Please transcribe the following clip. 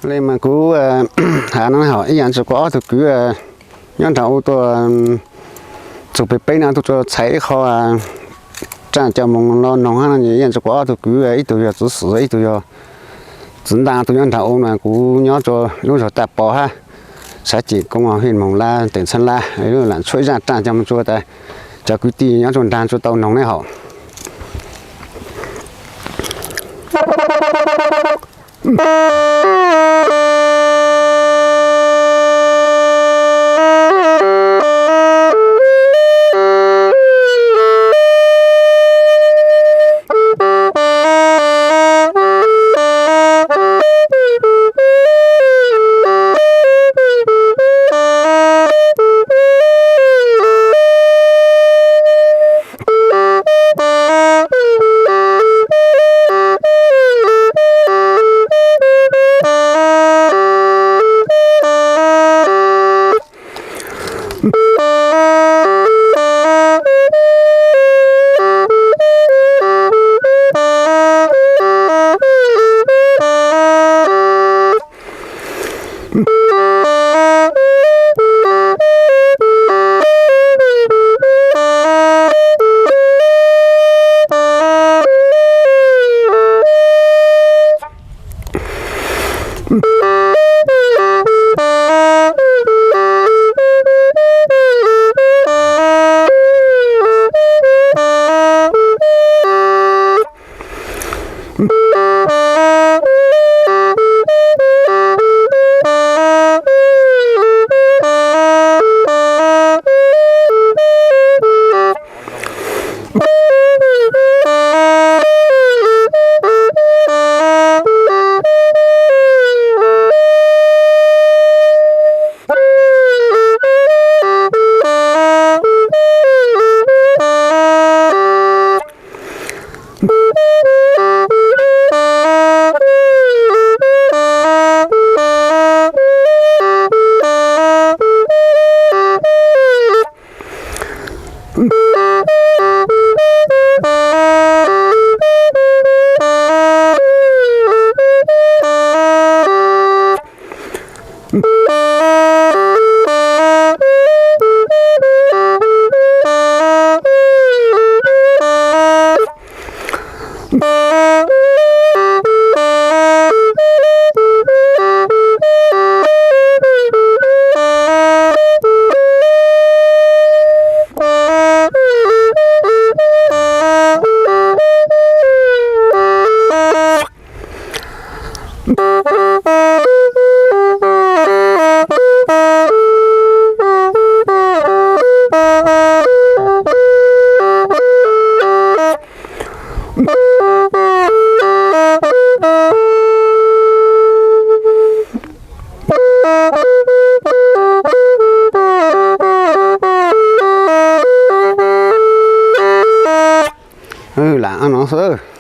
Le mas kuv has no hos ib yam tsuas kuv ob tug kwv nyob nram ub tuaj txug pem peb no tuaj txhais ib qho raaj coj moog los noog hab no, ib yam tsuas kuv ob tug kwv, ib tug yog txiv xwm ib tug yog txiv ntaj, tug nyob nram ub no, kuv nyob rua lub zog Taj Pov hab, sav cem koob hej moog lab teem txhab lab lub lam tshuab ib zaaj raaj coj moog rua tas cov kwv tij nyob rua nraag tsuas tau noog neb hauv. Lam no xwb.